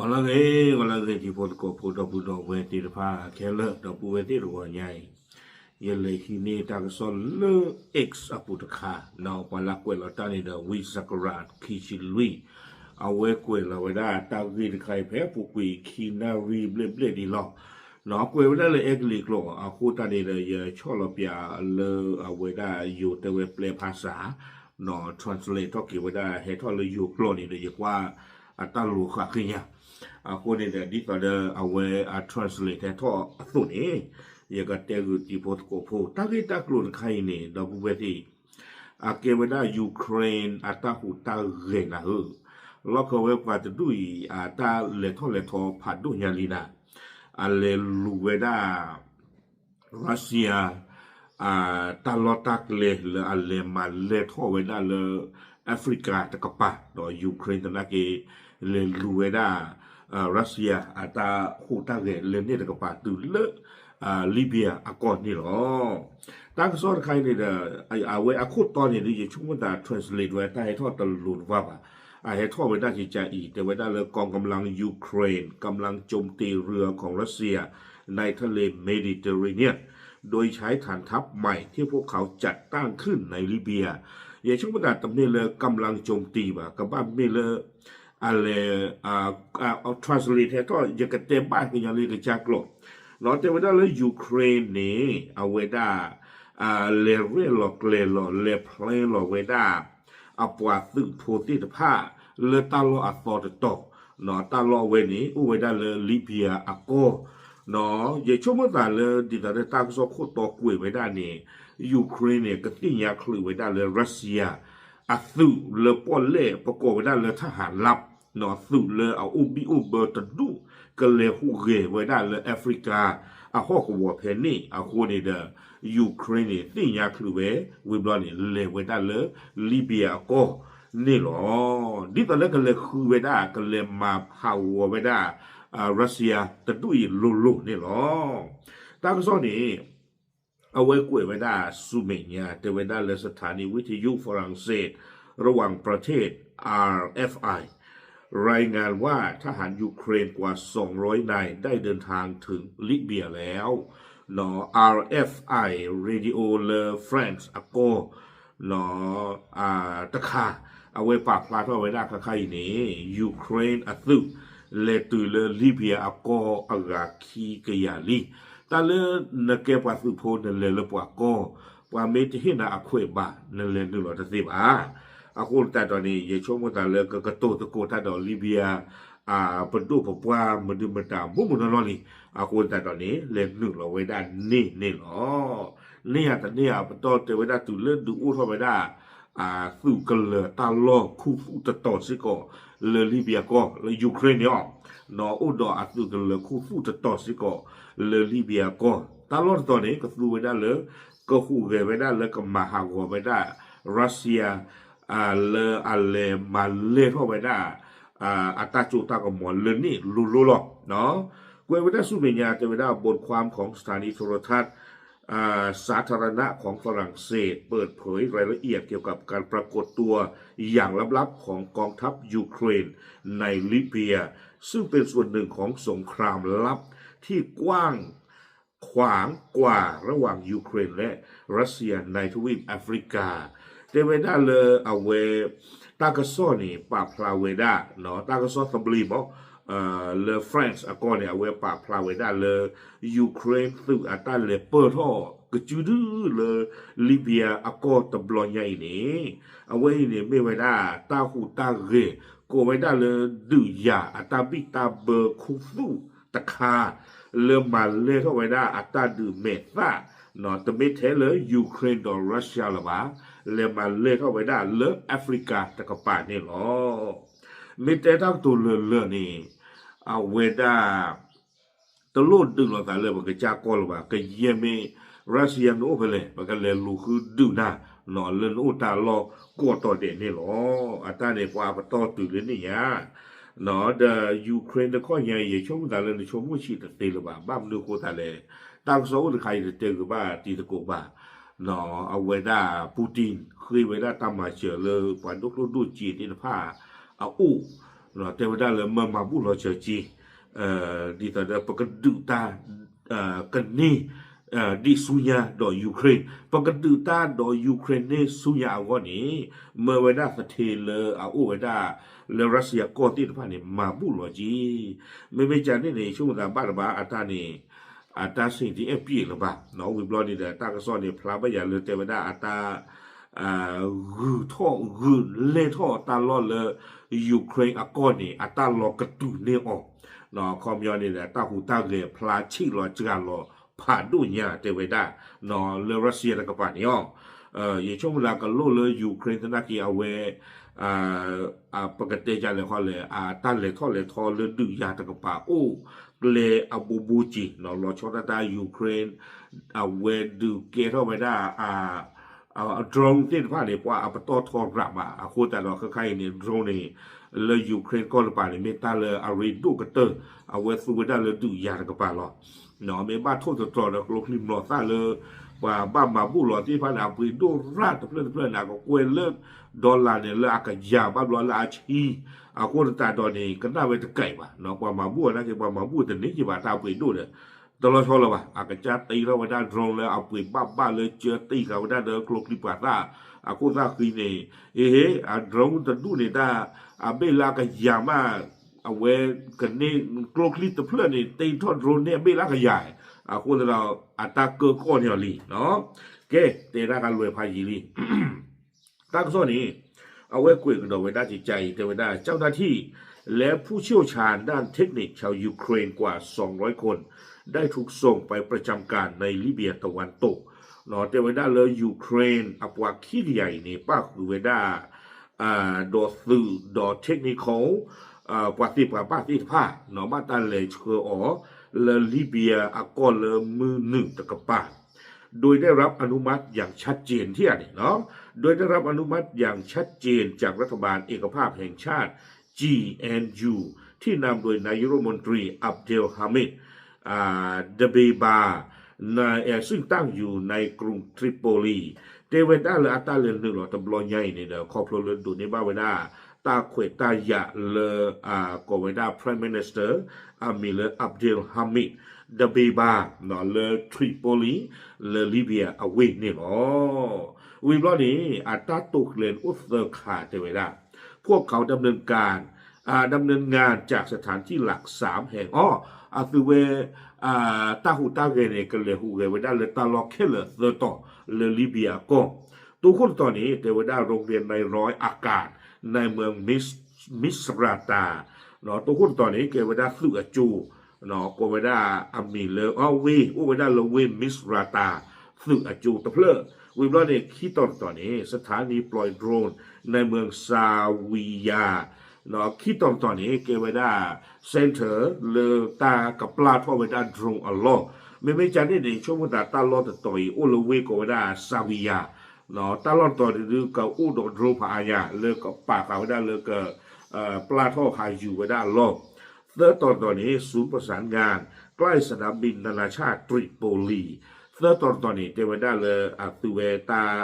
ဂီၤလၢအဂ့ၤ ဂီၤလၢအဂ့ၤ တံၤဖိသကိးဖိ ဒီပုၢ်ဒီဝဲၢ်သ့ၣ်တဖၣ်ခဲလၢာ် ဒီပုၢ်ဝဲၢ်သ့ၣ်တဂီၤညါအံၤ, ယလဲၤဟံးန့ၢ်တၢ်ကစီၣ်လၢ X အပူၤတခါ, ပှၤလၢကွဲးလီၤတၢ်န့ၣ်ဒီး ဝံစကရၣ် ခံဆံလွံၢ်, အဝဲကွဲးလီၤဝဲဒၣ်တၢ်ဂ့ၢ်တခါအံၤ ဖဲအပူၤကွံာ်ခံနၣ်ရံၣ်ဘျဲၣ်ဘျဲၣ်ဒ်လီၤ. ကွဲးဝဲဒၣ်လၢအဲကလံးကျိာ် အဃိတၢ်န့ၣ်ဒီး ယဆီၣ်လီၤပၠးလၢအဝဲဒၣ်ယိၤတဲဝဲပျဲၢ်ဖးစၢ် translate ထီၣ်က့ၤဝဲဒၣ် ဟဲထီၣ်လၢယိၤကျိာ်န့ၣ်ဒီး ယကွၢ်အတၢ်လိၤဃာ်ဃ့ၢ်ညါ, အဃိန့ၣ်ဒီး ဒ်သိးဒီးအဝဲအ translate ဟဲထီၣ်အသိးန့ၣ်, ယကတဲဂုာ်တံၤဖိသကိးဖိ တၢ်ဂ့ၢ်တၢ်ကျိၤတခါအံၤန့ၣ် ဒီပုၢ်ဝဲၢ်သ့ၣ် အကဲဝဲဒၣ် Ukraine အတၢ်ဟူးတၢ်ဂဲၤနၤဧၢ, လီၢ်ခၢဝဲပှၤတဒူၣ်အံၤ အတၢ်လဲၤထီၣ်လဲၤထီဖးဒိၣ်ညါလံနၤ, အလဲၤလူၤဝဲဒၣ် Russia တၢ်လီၢ်တၢ်ကျဲလၢအလဲၤမၤလဲၢ်ထီၣ်ဝဲဒၣ်လၢ Africa တကပၤ, ဒီး Ukraine သနာ်က့ လဲၤလူၤဝဲဒၣ် Russia အတၢ်ဟူးတၢ်ဂဲၤလၢန့ၣ်တကပၤတုၤလၢ Libya အကီၢ်န့ၣ်လီၤ. တၢ်ကစီၣ်တခါအံၤန့ၣ်ဒီး အဝဲအခိၣ်တီန့ၣ်ဒီး ယဆိကမိၣ်သး translate ဝဲတၢ်ဟဲထီၣ်တလိၤတဝၢ်ဘၣ်. အဟဲထီၣ်ဝဲဒၣ်ကကးအံၤ တဲဝဲဒၣ်လၢ กองกำลัง Ukraine กำลังโจมตีเรือของรัสเซีย ในทะเลเมดิเตอร์เรเนียน โดยใช้ฐานทัพใหม่ที่พวกเขาจัดตั้งขึ้นในลิเบีย ယဆိကမိၣ်သးတမ့ၢ်လၢ กำลังโจมตี ဘၣ်, ကဘၣ်မ့ၢ်လၢ အလဲၤ translate ဟဲထီၣ် ယကတဲဘၣ်ကညီလၢကစၢ်ကျိာ်, ဒီးတဲဝဲဒၣ်လၢ Ukraine န့ၣ် အဝဲဒၣ် လဲၤရဲၣ်လီၤကျဲၤလီၤ လဲၤဖျဲလီၤဝဲဒၣ် အပှၤသုးဖိသ့ၣ်တဖၣ် လၢတၢ်လီၢ်အသီတတီၤ, တၢ်လီၢ်အဝဲန့ၣ် အိၣ်ဝဲဒၣ်လၢ Libya အကီၢ်, ယဆိကမိၣ်သးလၢ ဒ်သိးလၢတၢ်ကစီၣ်ခိၣ်တီကွဲးဝဲဒၣ်န့ၣ် Ukraine န့ၣ် ကသ့ၣ်ညါချုးဝဲဒၣ်လၢ Russia အသုးလၢပီၣ်လဲၣ် ပကိးဝဲဒၣ်လၢ ทหารลับ သုးလၢအအိၣ်ဘံၣ်အိၣ်ဘၢတဒူၣ် ကလဲၤဟူးဂဲၤဝဲဒၣ်လၢ Africa အဟီၣ်ကဝီၤဖဲန့ၣ်အဃိန့ၣ်ဒီး Ukraine န့ၣ် သ့ၣ်ညါချုးဝဲ ဝံၤဘျီန့ၣ် လဲၤဝဲဒၣ်လၢ Libya အကီၢ်န့ၣ်လီၤ. ဒ်သိးလၢကလဲၤဃုဝဲဒၣ် ကလဲၤမၤဟးဂီၤဝဲဒၣ် Russia တဒူၣ်အံၤလိၤလိၤန့ၣ်လီၤ. တၢ်ကစီၣ်န့ၣ် အဝဲကွဲးဝဲဒၣ်ဆူမဲာ်ညါ တဲဝဲဒၣ်လၢ สถานีวิทยุฝรั่งเศสระหว่างประเทศ อาร์เอฟไอ รายงานว่าทหารยูเครนกว่าสองร้อยนายได้เดินทางถึงลิเบียแล้ว เนาะ อาร์เอฟไอ radio လၢ France အကီၢ် เนาะ တခါ အဝဲပာ်ဖျါထီၣ်ဝဲဒၣ်ခါခါအံၤန့ၣ် Ukraine အသုး လဲၤတုၤလၢ Libya အကီၢ်အဂၤခံကယၤလံ. တၢ်လၢနကဲပှၤသုးဖိ နလဲၤလၢပှၤကီၢ် ပှၤမ့ၢ်တဟ့ၣ်နၤအခွဲးဘၣ် နလဲၤနုာ်လီၤတသ့ဘၣ်. အဃိသတးဒီးန့ၣ် ယဆိကမိၣ်သးလၢကကတိၤသကိးတၢ်ဒီး Libya ပဒိၣ်ပပှၢ်မနုၤမတၤ မိၢ်မိၢ်နီၢ်နီၢ်လံ. အဃိသတးဒီးန့ၣ် လဲၤနုာ်လီၤဝဲဒၣ်န့ၣ်န့ၣ်လီၤ. န့ၢ်ယၤတန့ၢ်ယၤ ပတီၢ်တဲဝဲဒၣ်တုၤလၢဒုးအိၣ်ထီၣ်ဝဲဒၣ် သုးကလၢၤတၢ်လီၢ်ခူသူၣ်တတီၤစ့ၢ်ကီး လၢ Libya ကီၢ် လၢ Ukraine န့ၣ်လီၤ. အိၣ်ဒီးအသုးကလၢၤခူသူၣ်တတီၤစ့ၢ်ကီး လၢ Libya ကီၢ် တၢ်လီၢ်တတီၤန့ၣ် ကသူဝဲဒၣ်လၢ ကဟူးဂဲၤဝဲဒၣ်လၢကမၤဟးဂီၤဝဲဒၣ် Russia လၢအလဲၤမၤလဲၢ်ထီၣ်ဝဲဒၣ် အတၢ်စိတၢ်ကမီၤလၢန့ၣ်လိၤလိၤလီၤ. ကွဲးဝဲဒၣ်ဆူမဲာ်ညါ တဲဝဲဒၣ် บทความของสถานีโทรทัศน์สาธารณะของฝรั่งเศสเปิดเผยรายละเอียดเกี่ยวกับการปรากฏตัวอย่างลับๆของกองทัพยูเครนในลิเบีย ซึ่งเป็นส่วนหนึ่งของสงครามลับที่กว้างขวางกว่าระหว่างยูเครนและรัสเซียในทวีปแอฟริกา တဲဝဲဒၣ်လၢအဝဲ တၢ်ကစီၣ်န့ၣ် ပာ်ဖျါဝဲဒၣ် တၢ်ကစီၣ်သဘျ့မး လၢ France အကီၢ်န့ၣ် အဝဲပာ်ဖျါဝဲဒၣ်လၢ Ukraine သုးအတၢ်လဲၤပၢၢ်ထီၣ်ကစုဒုလၢ Libya အကီၢ်တဘျီညါအံၤန့ၣ် အဝဲအံၤန့ၣ်မ့ၢ်ဝဲဒၣ် တၢ်ဟူးတၢ်ဂဲၤ ကိးဝဲဒၣ်လၢ ဒုးယၤအတၢ်ဘံၣ်တၢ်ဘၢခူသူၣ်တခါ လၢမၤလဲၢ်ထီၣ်ဝဲဒၣ်အတၢ်ဒုးမဲာ်သၣ် တမ့ၢ်ထဲလၢ Ukraine ဒီး Russia လၢၤဘၣ်, လဲၤမၤလဲၢ်ထီၣ်ဝဲဒၣ်လၢ Africa တကပၤန့ၣ်လီၤ. မ့ၢ်တဲတၢ်ကတိၤလၢာ်လၢာ်န့ၣ် အဝဲဒၣ် တလိၣ်ဒုးလိာ်သးလၢပကစၢ်ကီၢ်လၢၤဘၣ်. ကယဲၢ်မ့ၢ် Russia နအိၣ်ဖဲလဲၣ် ပကလဲၤလူၤဃုဒုးနၤ လၢနအိၣ်တၢ်လီၢ်ကိးတီၤဒဲးန့ၣ်လီၤ. အတၢ်န့ၣ်ပှၤပတီၢ်တုၤလၢန့ၣ်ညါ ဒီး Ukraine တခီညါအံၤ ယဆိကမိၣ်သးလၢနဆိကမိၣ်ဆံးတသ့လၢၤဘၣ်. ဘၣ်မနုၤအဃိသတးလဲၣ်, တၢ်ကစီၣ်အိၣ်တခါအံၤတတဲဂ့ၤဘၣ်တံၤသကိးဘၣ်. အဝဲဒၣ် Putin ဃ့ဝဲဒၣ်တၢ်မၤစၢၤလၢပှၤဒိၣ်ကျိၣ်ဒိၣ်စ့သ့ၣ်တဖၣ်အအိၣ် တဲဝဲဒၣ်လၢမၤမၤဘူၣ်လီၤစၢၤက့ၤ ဒ်သိးဒီးပကဒုးတၢ် ကန့ၢ် ဒ်ဆူညါဒီး Ukraine ပကဒုးတၢ်ဒီး Ukraine န့ၣ်ဆူညါအဂီၢ်န့ၣ် မၢဝဲဒၣ်သထ့လၢအအိၣ်ဝဲဒၣ် လၢ Russia ကီၢ်သ့ၣ်တဖၣ်န့ၣ် မၤဘူၣ်လီၤက့ၤ မ့မ့ၢ်ကန့ၣ်န့ၣ် ဆိကမိၣ်သးဘၣ်တဘၣ်အတၢ်န့ၣ် အတၢ်စ့ၣ်တအဲၣ်ပျ့ၤလၢၤဘၣ် ဝံၤဘျီန့ၣ်ဒီး တၢ်ကစီၣ်န့ၣ် ဖျါဘၣ်ယၤလၢတဲဝဲဒၣ်အတၢ် ဂုၤထီၣ်ဂုၤလဲၢ်ထီၣ်တၢ်လီၢ်လၢ Ukraine အကီၢ်န့ၣ် အတၢ်လီၤကတုၤန့ၢ်အီၤ ခီပညီန့ၣ်ဒီး တၢ်ဟူးတၢ်ဂဲၤဖျါဆံးလီၤစှၤလီၤဖးဒိၣ်ညါတဲဝဲဒၣ် လၢ Russia တကပၤန့ၣ်အီၤ ယဆိကမိၣ်သးကလိၣ်လၢ Ukraine သနာ်က့အဝဲ ပကတဲဒ်လဲၣ်ဃီလဲၣ် အတၢ်လဲၤထီၣ်လဲၤထီလၢဒုးယၤတကပၤအိၣ်ကျဲအဘိဘိက့ၤ လီၤဆီဒၣ်တၢ် Ukraine အဝဲဒုးကဲထီၣ်ဝဲဒၣ် drone သ့ၣ်တဖၣ်န့ၣ် ပှၤအပတီၢ်ထီရးမး အဃိသတးဒီးခဲခါအံၤန့ၣ် drone န့ၣ် လၢ Ukraine ကီၢ်တကပၤန့ၣ် မ့ၢ်တၢ်လၢအရ့ဒိၣ်ကတၢၢ် အဝဲသူဝဲဒၣ်လၢဒုးယၤတကပၤလီၤ မ့ၢ်ဘၣ်ထိၣ်သတြီၤဒီးကျိချံမျိာ်သၣ်လၢ ပှၤဘၣ်မၤဘူၣ်လီၤသ့ၣ်တဖၣ်န့ၣ် အပှ့ၤဒိၣ်ရၣ်တဖျၢၣ်တဖျၢၣ်န့ၣ် အကကွဲၢ်လၢ dollar န့ၣ် လၢအကယၤဘၣ်ဘျီလၢအဆံ အဃိသတးဒီးန့ၣ် ကနၣ်ဝဲတကးဘၣ် ပှၤမၤဘူၣ်အနာ်က့ ပှၤမၤဘူၣ်တန့ၢ်က့ၤဘၣ်တၢ်အပှ့ၤဒိၣ်ဒီး တလီၤဆီလၢၤဘၣ် အကစၢ်တ့ထီၣ်ဝဲဒၣ် drone လၢအပှ့ၤဘၣ်ဘၣ်လၢကၢတ့ဃာ်ဝဲဒၣ်ဒီးကျိချံပှၤသၣ် အခိၣ်သၣ်ဃံန့ၣ် အ့ဟ့ အ drone တဒူၣ်န့ၣ်တၢ် အဘ့ၣ်လၢအကယၤမး အဝဲကန့ၢ်ကျိချံတဖျၢၣ်န့ၣ် တ့ထီၣ် drone န့ၣ်အဘ့ၣ်လၢအကယၤ အဃိသတးဒီး အတၢ်ကၢကီၢ်န့ၢ်အီၤလံ ကဲတဲဒၣ်ကလွဲၤဖးယံာ်လံ တၢ်ကစီၣ်န့ၣ် အဝဲကွဲးကဒီးဝဲဒၣ်ကကါအံၤ တဲဝဲဒၣ် เจ้าหน้าที่และผู้เชี่ยวชาญด้านเทคนิคชาวยูเครนกว่าสองร้อยคน ได้ถูกส่งไปประจำการในลิเบียตะวันตก တဲဝဲဒၣ်လၢ Ukraine အပှၤခံကယၤအံၤန့ၣ် ပၣ်ဃုာ်ဝဲဒၣ် ဒီးသုးဒီး technical ပှၤသ့ၣ်ပှၤဘၣ်သ့ၣ်တဖၣ် ဘၣ်တၢ်လဲၤဆှၢအီၤ လၢ Libya အကီၢ်လၢမုၢ်နုာ်တကပၤ โดยได้รับอนุมัติอย่างชัดเจน ที่อันนี้เนาะ โดยได้รับอนุมัติอย่างชัดเจนจากรัฐบาลเอกภาพแห่งชาติ จีเอ็นยู ที่นำโดยนายกรัฐมนตรีอับเดลฮามิด ดะเบบา ใน เอ่อ ซึ่งตั้งอยู่ในกรุงทริโปลี တဲဝဲဒၣ်လၢအတၢ်လဲၤနုာ်လီၤတဘျီညါအံၤန့ၣ်ဒီး ခီဖျိလၢဒိးန့ၢ်ဘၣ်ဝဲဒၣ် တၢ်ခွဲးတၢ်ယာ်လၢ ကိးဝဲဒၣ် Prime Minister အမံၤလၢ Abdel Hamid Dbeibah လၢ Tripoli လၢ Libya အဝ့ၢ်န့ၣ်လီၤ. ဝံၤဘျီန့ၣ် အတၢ်တိာ်ကျဲၤန့ၣ်အိၣ်သၢခါတဲဝဲဒၣ် พวกเขาดำเนินการ อ่า ดำเนินงานจากสถานที่หลักสามแห่ง အီ အသုဝဲ တၢ်ဟူးတၢ်ဂဲၤန့ၣ် ကလဲၤဟူးဂဲၤဝဲဒၣ်လၢတၢ်လီၢ်ခဲလၢာ်သၢတီၤ လၢ Libya အကီၢ် တိခိၣ်တတီၤန့ၣ် တဲဝဲဒၣ် โรงเรียนนายร้อยอาการ ในเมือง มิสราตา တိခိၣ်တတီၤန့ၣ် ကဲဝဲဒၣ်သုးအကၠိ ကိးဝဲဒၣ်အမံၤလၢ အဝ့ၢ် အိၣ်ဝဲဒၣ်လၢဝ့ၢ် Misrata သုးအကၠိတဖျၢၣ် ဝံၤဘျီန့ၣ် ခံတီၤတတီၤန့ၣ် สถานีปล่อยโดรนในเมืองซาวิยา ခံတီၤတတီၤန့ၣ် ကဲဝဲဒၣ် center လၢတၢ်ကပျၢ်ထီၣ်ဝဲဒၣ် drone အလီၢ် မ့မ့ၢ်ကန့ၣ်န့ၣ် ဆိကမိၣ်သးတ�ၢ်လီၢ်တတီၤအံၤ အိၣ်လၢဝ့ၢ်ကိးဝဲဒၣ် Zawiya တၢ်လီၢ်တတီၤန့ၣ်ဒုးကအိၣ်ဒီး drone ဖးအါညါ လၢကပာ်ဃာ်ဝဲဒၣ်လၢက ပျၢ်ထီၣ်ဟးယူၤဝဲဒၣ်အလီၢ် သၢတီၤတတီၤန့ၣ် ศูนย์ประสานงานใกล้สนามบินนานาชาติตริโปลี သၢတီၤတတီၤန့ၣ် တဲဝဲဒၣ်လၢအသုဝဲတၢ်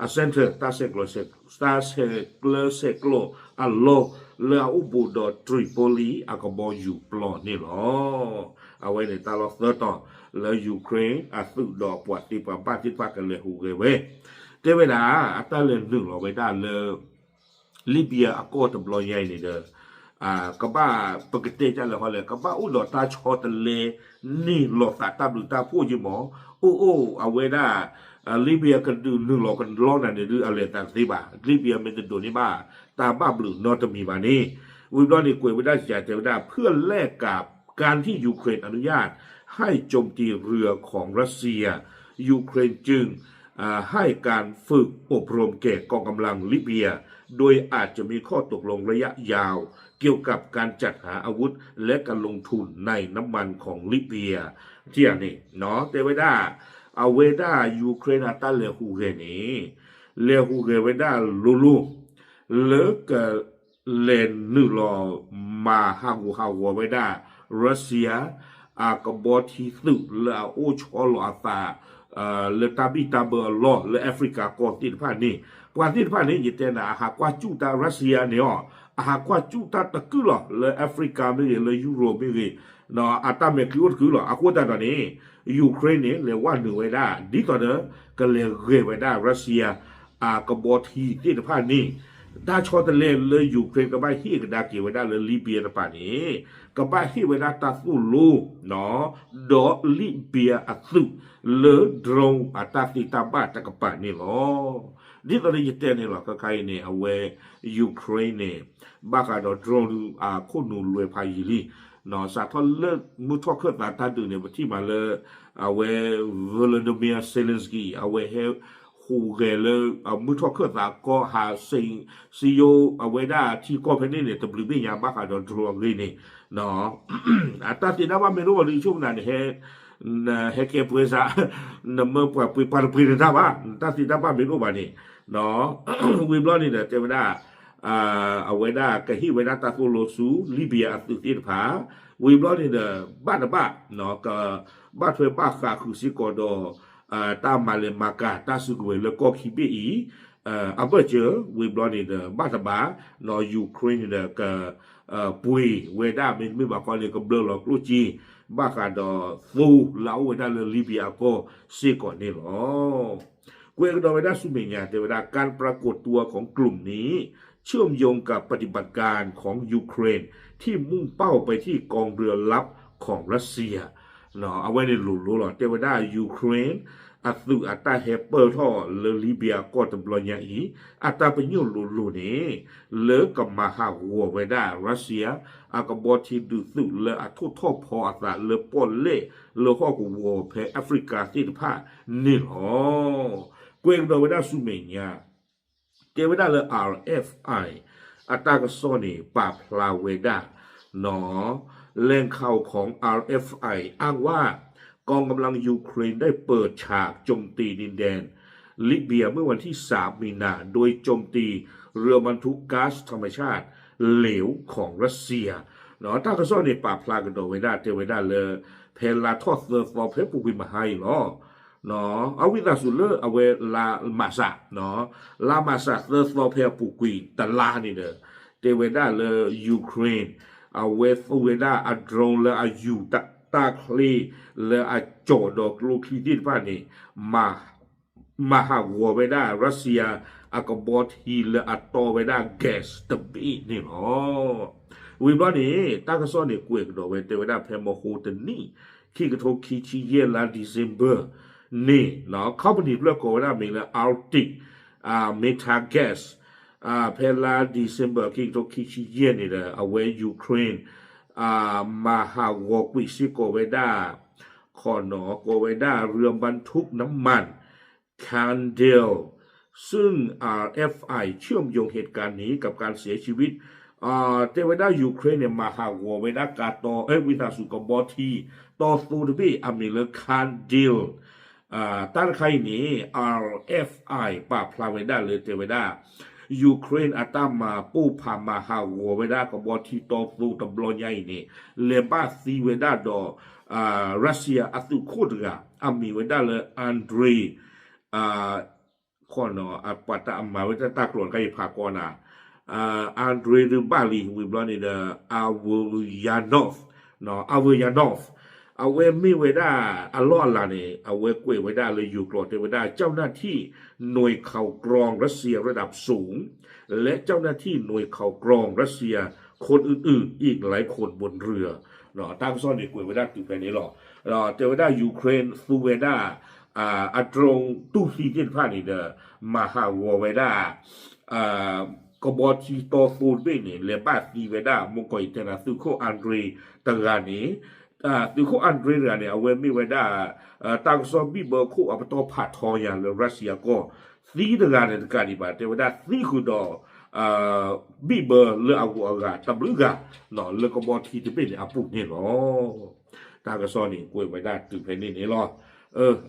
အ center တၢ်ဆဲးကျၢဆဲးကျိးအလီၢ် လၢအအိၣ်ဘူးဒီး Tripoli အကဘီယူၤပျီန့ၣ်လီၤ. အဝဲန့ၣ်တၢ်လီၢ်သၢတီၤ လၢ Ukraine အသုးဒီးအပှၤသ့ပှၤဘၣ်သ့ၣ်တဖၣ်ကလဲၤဟူးဂဲၤဝဲ တဲဝဲဒၣ် အတၢ်လဲၤနုာ်လီၤဝဲဒၣ်လၢ Libya အကီၢ်တဘျီညါအံၤန့ၣ်ဒီး ကဘၣ်ပကတဲဒ်လဲၣ်ဃီလဲၣ် ကဘၣ်အိၣ်ဒီးတၢ်ဆီတလဲန့ၢ်လိာ်သးတၢ်ဘျုးတၢ်ဖှိၣ်ယံမီၢ် အိၣ်အိၣ်အဝဲဒၣ် Libya ကဒုးနုာ်လီၤကလီနၤန့ၣ်ဒုးအလဲၤသးသ့ဘၣ် Libya မ့ၢ်တဒိးန့ၢ်ဘၣ် တၢ်ဘၣ်ဘျုးနီတမံၤဘၣ်န့ၣ် ဝံၤဘျီန့ၣ်ကွဲးဝဲဒၣ်ယၤတဲဝဲဒၣ် เพื่อแลกกับการที่ยูเครนอนุญาตให้โจมตีเรือของรัสเซีย ยูเครนจึง ให้การฝึกอบรมแก่กองกำลังลิเบีย โดยอาจจะมีข้อตกลงระยะยาว เกี่ยวกับการจัดหาอาวุธ และการลงทุนในน้ำมันของลิเบีย ထံၣ်ဧါန့ၣ် တဲဝဲဒၣ် အဝဲဒၣ် Ukraine အတၢ်လဲၤဟူးဂဲၤန့ၣ် လဲၤဟူးဂဲၤဝဲဒၣ်လိၤလိၤ လၢက လဲၤနုာ်လီၤမၤဟးဂူာ်ဟးဂီၤဝဲဒၣ် Russia အကဘီထံသုးလၢအအိၣ်ဆီလီၤအသး လၢတၢ်ဘံၣ်တၢ်ဘၢအလီၢ် လၢ Africa ကီၢ်သ့ၣ်တဖၣ်န့ၣ် ပှၤသ့ၣ်တဖၣ်န့ၣ် ယတဲနၤ အဟးကွၢ်စူၣ်တၢ် Russia န့ၣ်အီၤ, အဟးကွၢ်စူၣ်တၢ်တကုၢ်လီၤ လၢ Africa မ့ၢ်ဂ့ၤ လၢ Europe မ့ၢ်ဂ့ၤ, အတၢ်မဲာ်ချံအိၣ်တကုၢ်လီၤ. အဃိသတးဒီးန့ၣ် Ukraine န့ၣ် လဲၤဝဲနုာ်ဝဲဒၣ် ဒ်သိးဒီး ကလဲၤဂဲၤဝဲဒၣ် Russia အကဘီထံသ့ၣ်တဖၣ်န့ၣ်, တၢ်ဆီတလဲလၢ Ukraine ကဘၣ်ဟ့ၣ်ကဒါက့ၤဝဲဒၣ်လၢ Libya တပၤန့ၣ် ကဘၣ်ဟ့ၣ်ဝဲဒၣ်တၢ်သိၣ်လိ ဒီး Libya အသုးလၢ drone အတၢ်သ့တၢ်ဘၣ်တကပၤန့ၣ်လီၤ. ဒ်သိးဒီးယတဲန့ၣ်လီၤ ခဲခါအံၤန့ၣ် အဝဲ Ukraine န့ၣ် ဘၣ်ဃးဒီး drone အခိၣ်နူာ်လွဲၤဖးယံာ်လံ, စးထီၣ်လၢမုၢ်ထီၣ်ခၢၣ်သးတၢ်ဒုးန့ၣ် ပထံၣ်မးလၢ အဝဲ Volodymyr Zelensky အဝဲဟဲဟူးဂဲၤလၢ မုၢ်ထီၣ်ခၢၣ်သးကီၢ်ဟး စံယိ အဝဲဒၣ်ထံကီၢ်ဖဲန့ၣ်န့ၣ် တဘျုးဘ့ၣ်ညါ ဘၣ်ဃးဒီး drone အဂ့ၢ်န့ၣ် အတၢ်သ့တၢ်ဘၣ်မ့ၢ်တအိၣ်ဘၣ်ဒီး ယဆိကမိၣ်နၤန့ၣ် ဟဲကဲပှဲၤစး နမၢပှၤပှ့ၤပှၤတပှ့ၤန့ၣ်တၢ်ဘၣ်, နတၢ်သ့တၢ်ဘၣ်မ့ၢ်တအိၣ်ဘၣ်န့ၣ်, ဝံၤဘျီန့ၣ်ဒီး တဲဝဲဒၣ် အဝဲဒၣ်ကဟ့ၣ်ဝဲဒၣ်တၢ်သိၣ်လိဆူ Libya အသုးသ့ၣ်တဖၣ်, ဝံၤဘျီန့ၣ်ဒီး ဘၣ်တဘၣ် ကဘၣ်ထွဲဘၣ်ဃးဃုာ်စ့ၢ်ကီးဒီး တၢ်မၤလဲၤမၤကၤတၢ်စုကဝဲၤလၢကီၢ်ခံဘ့ၣ်အံၤ အဘၢၣ်စၢၤ, ဝံၤဘျီန့ၣ်ဒီး ဘၣ်တဘၣ် Ukraine န့ၣ်ဒီး က ပှ့ၤဝဲဒၣ် မ့တမ့ၢ်ဘၣ်ခီန့ၣ် ကဘျၢလီၤကျိၣ်စ့ ဘၣ်ဃးဒီးသိလၢအအိၣ်ဝဲဒၣ်လၢ Libya အကီၢ်စ့ၢ်ကီးန့ၣ်လီၤ. ကွဲးကဒီးဝဲဒၣ်ဆူမဲာ်ညါ တဲဝဲဒၣ် การปรากฏตัวของกลุ่มนี้ เชื่อมโยงกับปฏิบัติการของยูเครนที่มุ่งเป้าไปที่กองเรือลับของรัสเซีย အဝဲန့ၣ်လိၤလိၤလီၤ. တဲဝဲဒၣ် Ukraine အသုးအတၢ်ဟဲပၢၢ်ထီၣ်လၢ Libya ကီၢ်တဘျီညါအံၤ အတၢ်ပညိၣ်လိၤလိၤန့ၣ် လၢကမၤဟးဂီၤဝဲဒၣ် Russia အကဘီထံဒုးသုးလၢအထိၣ်ထီၣ်ဖီအသးလၢပီၣ်လဲၣ်လၢဟီၣ်ကဝီၤဖဲ Africa သ့ၣ်တဖၣ်န့ၣ်လီၤ. ကွဲးကဒီးဝဲဒၣ်ဆူမဲာ်ညါ တဲဝဲဒၣ်လၢ RFI အတၢ်ကစီၣ်န့ၣ် ပာ်ဖျါဝဲဒၣ် แหล่งข่าวของ RFI อ้างว่ากองกำลังยูเครนได้เปิดฉากโจมตีดินแดนลิเบียเมื่อวันที่สามมีนาโดยโจมตีเรือบรรทุกก๊าซธรรมชาติเหลวของรัสเซีย တၢ်ကစီၣ်န့ၣ် ပာ်ဖျါကဒီးဝဲဒၣ် တဲဝဲဒၣ်လၢ ဖဲလါထီၣ်သၢသီဖဲပူၤကွံာ်မဟါအံၤလီၤ. အဝံသးစူၤလၢအဝဲလါမးစး, လါမးစးသၢသီဖဲအပူၤကွံာ်တလါန့ၣ်ဒီး တဲဝဲဒၣ်လၢ Ukraine အဝဲသူဝဲဒၣ်အ drone လၢအယူၤတၢ်ချ့ လၢအကၠီၣ်ဒီးကျိချံသ့ၣ်တဖၣ်န့ၣ် မၤဟးဂီၤဝဲဒၣ် Russia အကဘီထံလၢအတီဝဲဒၣ် gas တဘ့ၣ်န့ၣ်လီၤ. ဝံၤဘျီန့ၣ် တၢ်ကစီၣ်န့ၣ် ကွဲးကဒီးဝဲ တဲဝဲဒၣ်ဖဲမဟိတနံၣ် ခံကထိခံဆံယဲၢ်လါ December န့ၣ် company တဖျၢၣ်ကိးဝဲဒၣ်မ့ၢ်လၢ Arctic Meta Gas ဖဲလါ December ခံကထိခံဆံယဲၢ်န့ၣ်ဒီး အဝဲ Ukraine မၤဟးဂီၤကွံာ်စ့ၢ်ကီးဝဲဒၣ် ခီနီၤ ကိးဝဲဒၣ် เรือบรรทุกน้ำมัน Kandil ซึ่ง RFI เชื่อมโยงเหตุการณ์นี้กับการเสียชีวิต တဲဝဲဒၣ် Ukraine န့ၣ် မၤဟးဂီၤဝဲဒၣ်ကါတီ ဝံသးစူၤ ကဘီထံ တီသိတဘ့ၣ် အမံၤလၢ Kandil တၢ်တခါအံၤန့ၣ် RFI ပာ်ဖျါဝဲဒၣ်လၢ တဲဝဲဒၣ် Ukraine အတၢ်မၤပိၢ်ဖးမၤဟးဂီၤဝဲဒၣ်ကဘီထံတီသိတဘျီညါအံၤန့ၣ် လဲၤဘၣ်သံဝဲဒၣ်ဒီး Russia အသုးခိၣ်တဂၤ အမံၤဝဲဒၣ်လၢ Andrei ခီနီၤ ပှၤတၢ်မၤဝဲတၢ်တၢ်ကျိာ်တခါအံၤဖးကီနၤ Andrei ဒုးဘၣ်လံ ဝံၤဘျီန့ၣ်ဒီး Averyanov, Averyanov အဝဲမ့ၢ်ဝဲဒၣ်အလီၢ်အလၤန့ၣ် အဝဲကွဲးဝဲဒၣ်လၢယိၤကျိာ် တဲဝဲဒၣ် เจ้าหน้าที่หน่วยข่าวกรองรัสเซียระดับสูง และเจ้าหน้าที่หน่วยข่าวกรองรัสเซียคนอื่นๆอีกหลายคนบนเรือ တၢ်ကစီၣ်န့ၣ်ကွဲးဝဲဒၣ်တုၤဖဲန့ၣ်လီၤ. တဲဝဲဒၣ် Ukraine သူဝဲဒၣ် အ drone တူၢ်သံသ့ၣ်တဖၣ်န့ၣ်ဒီး မၤဟးဂီၤဝဲဒၣ် ကဘီထံတီသိတဘ့ၣ်န့ၣ် လဲၤဘၣ်သံဝဲဒၣ် မ့ၢ်ကီးယတဲနၤ သုးခိၣ် Andrei တဂၤန့ၣ် သုးခိၣ် Andrei တဂၤန့ၣ် အဝဲမ့ၢ်ဝဲဒၣ် တၢ်ကစီၣ်ဘံၣ်ဘၢခိၣ်အပတီၢ်ဖးထီညါလၢ Russia ကီၢ် သံတဂၤန့ၣ်တကးဒံးဘၣ် တဲဝဲဒၣ်သံဃုာ်ဒီး ဘံၣ်ဘၢလၢအဂုၤအဂၤတဘျုးဂၤ လၢကဘီထံတဘ့ၣ်န့ၣ်အပူၤန့ၣ်လီၤ. တၢ်ကစီၣ်န့ၣ်ကွဲးဝဲဒၣ်တုၤဖဲန့ၣ်န့ၣ်လီၤ.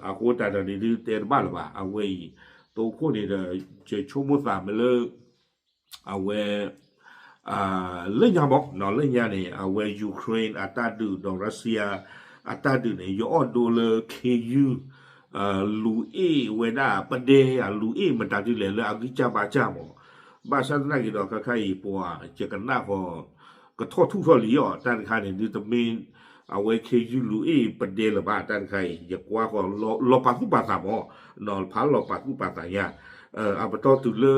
အဃိတၢ်ဒီးန့ၣ်ဒုးတဲတဘၣ်လၢၤဘၣ် အဝဲအံၤ သိခိၣ်န့ၣ်ဒီး ယဆိကမိၣ်သးမ့ၢ်လၢ အဝဲ လၢညါမး လၢညါန့ၣ် အဝဲ Ukraine အတၢ်ဒုးဒီး Russia အတၢ်ဒုးန့ၣ် ယအီၣ်ဒိလၢ ခ့ယုၢ် လူၤအ့ၣ်ဝဲဒၣ်ပဒဲဧါ, လူၤအ့ၣ်မတၤဒ်လဲၣ်လၢအဂံၢ်စၢ်ဘါစၢ်မး. ဘၣ်ဆၣ်သနာ်က့ဒီး ခဲခါအံၤပှၤယကနၣ်ဃီ ကထီၣ်ထူၣ်ထီၣ်လံအီၤ တၢ်တခါန့ၣ် ဒုးတမ့ၢ် အဝဲခ့ယုၢ်လူၤအ့ၣ်ပဒဲလၢၤဘၣ် တၢ်တခါအံၤ ယကွၢ်ဃီ လီၤပာ်သူၣ်ပာ်သးမး, ဖးလီၤပာ်သူၣ်ပာ်သးညါ, အပတီၢ်တုၤလၢ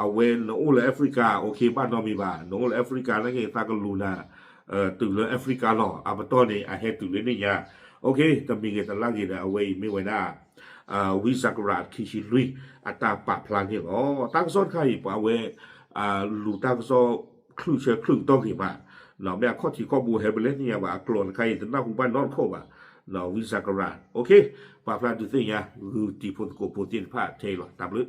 အဝဲနအိၣ်လၢ Africa, okay ဘၣ်နီတမံၤဘၣ်, နအိၣ်လၢ Africa နာ်က့ သးကလူၤနၤ တုၤလၢ Africa လီၤ. အပတီၢ်န့ၣ် အဟဲတုၤလၢန့ၣ်ညါ, okay တမံၤဂ့ၤတလါဂ့ၤဒီး အဝဲအံၤမ့ၢ်ဝဲဒၣ် ဝံစကရၣ်ခံဆံလွံၢ် အတၢ်ပာ်ဖျါန့ၣ်လီၤ. တၢ်ကစီၣ်တခါအံၤ ပှၤအဝဲ လူၤတၢ်ကစီၣ် ချုးဆၢချုးကတီၢ်ဂ့ၤမး, မ့ၢ်အခီၣ်ထံးခီၣ်ဘိဟဲပလဲၣ်သ့ၣ်ညါဘၣ်, အကျိာ်တခါအံၤ တနၢ်ဟူဘၣ်နီတခီၣ်ဘၣ်, ဝံစကရၣ်, okay ပာ်ဖျါဒုးသ့ၣ်ညါ ဂုာ်တံၤဖိသကိးဖိသ့ၣ်တဖၣ်ထဲအံၤလီၤ. တၢ်ဘျုး